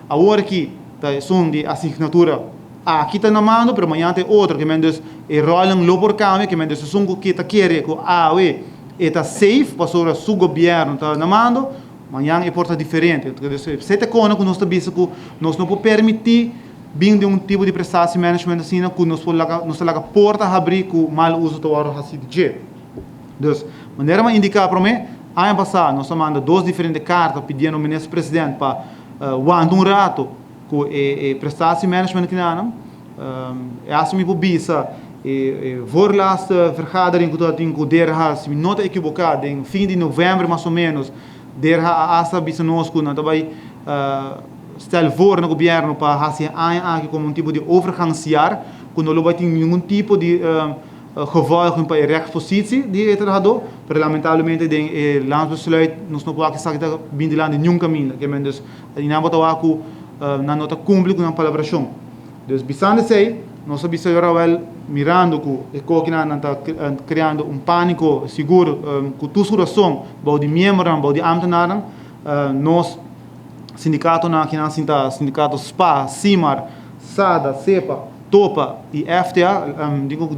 Awor aki ta esun di asignatura aki ta na mando, pero mañana ta e otro. Ke men dus e rolnan lo por kambia, ke men dus esun ku ta kere ku awe e ta safe pasobra su gobièrnu ta na mando, mañan e por ta diferente. Dus esei ta kona ku nos ta bisa ku nos no por permití bin den un tipo di prestatiemanagement asina ku nos por laga nos ta laga porta habrí ku mal uso ta wòrdu hasí di dje. Dus, manera mi a indiká promé, aña pasá nos a manda dos diferente karta pidiendo Minister President pa wanta un rato ku e prestatiemanagement kinanan. E hasta mi por bisa e voorlaatste vergadering ku tabatin ku DRH, si mi no ta ekiboká, den fin di novèmber mas o ménos, DRH a hasta bisa nos ku nan ta bai stel voor na gobièrnu pa hasi e aña aki komo un tipo di overgangsjaar, ku no lo bai tin ningun tipo di gevolgen pa e rechtspositie di e trahadó, pero lamentablemente den e landsbesluit nos no por wak esaki ta bin dilanti niun kaminda. Ke men dus i nan bo ta wak ku nan no ta kumpli ku nan palabrashon. Dus bisando esei, nos a bisa yora wèl mirando ku e kokinan nan ta kreando un pániko sigur ku tur su rason bou di miembronan, bou di ámtenarnan, nos sindikatonan akinan sinta, sindikato spa, Simar, Sada, Sepa, Topa y FTA, digo cu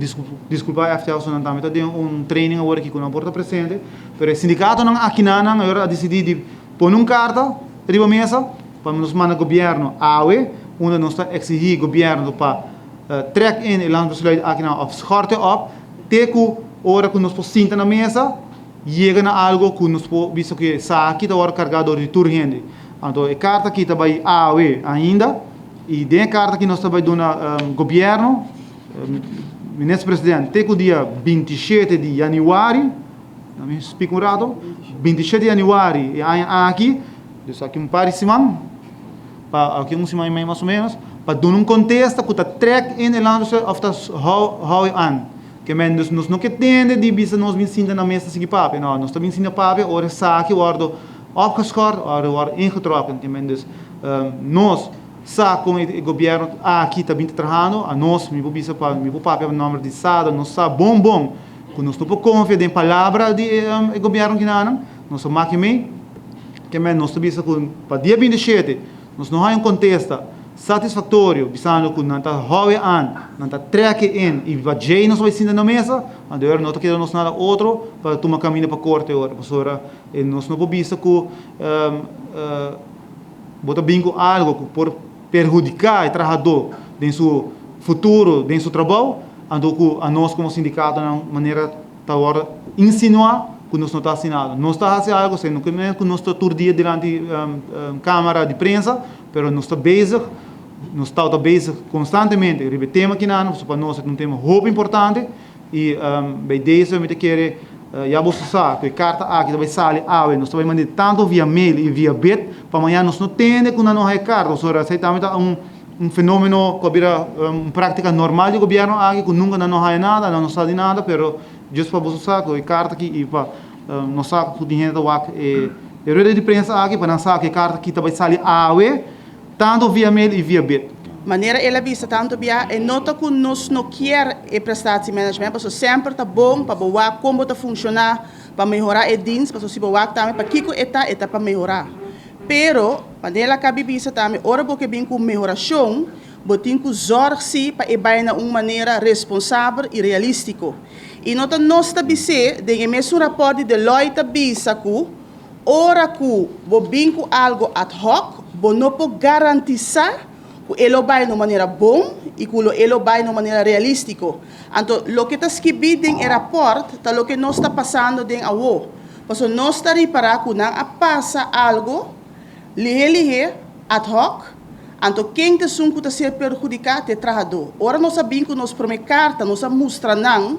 disculpa FTA pasobra nan tambe ta den un training awor aki cu nan por ta presente, pero e sindicatonan akinanan awor a dicidi di pone un carta riba mesa pa nos manda gobierno awe unda nos ta exigi gobierno pa trek in e landsbesluit akinan of schort e op te cu ora cu nos por sinta na mesa yega na algo cu nos por bisa cu esaki ta worde carga door di tur hende. Anto e carta aki ta bay awe ainda. I den e karta ki nos ta bai duna gobièrnu, Minister President, te ku dia 27 di yanüari, na mi spik un rato, 27 di yanüari e aña aki, dus aki un par di siman, pa aki un siman i mei mas o ménos, pa duna un kontesta ku ta trèk in e landsbesluit òf ta hou e an. Ke men dus nos no ke tende di bisa nos bin sinta na mesa sigui papia, no, nos ta bin sinta papia ora esaki wòrdu opgeskort, ora wòrdu ingetrokken. Ke men dus nos sa kon e gobièrnu aki ta bin ta trahando, anos, mi por bisa pa, mi por papia pa nòmber di SADA, nos sa bon bon ku nos no por konfia den palabra di e gobièrnu kinanan, nos ta maki mei. Ke men nos ta bisa ku pa dia 27 nos no haña un kontesta satisfaktorio bisando ku nan ta hou e an, nan ta trek e in i pa djei nos bai sinta na mesa, anto e ora no ta keda nos nada otro pa tuma kaminda pa korte ora, pasobra nos no por bisa ku bo ta bin ku algo ku por perhudiká e trahadó den su futuro, den su trabou, anto ku anos komo sindikatonan manera ta wòrdu insinuá ku nos no ta hasi nada. Nos ta hasi algo, esei no ke men ku nos ta tur dia dilanti kámara di prensa, pero nos ta bezig, nos tabata bezig konstantemente riba e tema kinan, pasobra pa nos e ta un tema hopi importante i bij deze mi ta kere ya boso sa ku e karta aki ta bai sali awe, nos ta bai mand'é tantu via mail i via bit pa mañana nos no tende ku nan no haña karta, pasobra esei tambe ta un un fenomeno ku a bira un práktika normal di gobièrnu aki ku nunka nan no haña nada, nan no sa di nada, pero djis pa boso sa ku e karta aki i pa nos sa ku tin hende ta wak e rueda di prensa aki pa nan sa ku e karta aki ta bai sali awe tantu via mail i via bit. Manera el a bisa tantu bia, e no ta ku nos no kier e prestatiemanagement, pasobra semper ta bon pa bo wak kon bo ta funshoná pa mehorá e dins, pasobra si bo wak tambe pakiko e ta, e ta pa mehorá. Pero, manera el a kabi bisa tambe, ora bo ke bin ku mehorashon, bo tin ku zòrg si pa e bai na un manera responsabel i realístiko. I no ta nos ta bis'é, den e mesun rapòrt di Deloitte ta bisa ku ora ku bo bin ku algu ad hoc, bo no por garantisá ku e lo bai na un manera bon i ku lo e lo bai na un manera realístiko. Anto, loke ta skibí den e rapòrt ta loke nos ta pasando den awo. Pasobra nos ta ripará ku nan a pasa algu lihé lihé, ad hoc, anto ken ta esun ku ta ser perhudiká? Ta e trahadó. Ora nos a bin ku nos promé karta, nos a mustra nan,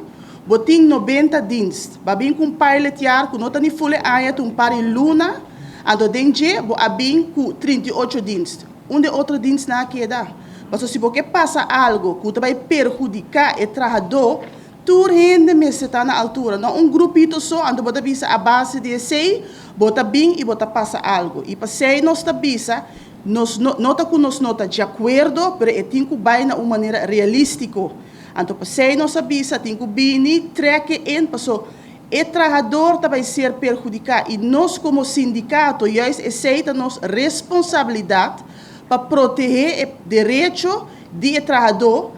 Bo tin 90 dienst. Bo a bin ku un pilot jaar ku no ta ni ful e aña, ta un par di luna, anto den dje bo a bin ku 38 dienst. Unda e otro dienstnan a keda? Pasobra si bo ke pasa algu ku ta bai perhudiká e trahadó, Tur hende mester ta na altura, no un grupito so, anto bo ta bisa a base di esei bo ta bin i bo ta pasa algu. I pasei nos ta bisa, nos no, no ta ku nos no ta djakuerdo, pero e tin ku bai na un manera realístiko. Anto pasei nos a bisa tin ku bini trek e in, paso e trahador ta bai ser perhudiká i nos komo sindikato, juist esei ta nos responsabilidat. pa protehé e derecho di trahadó.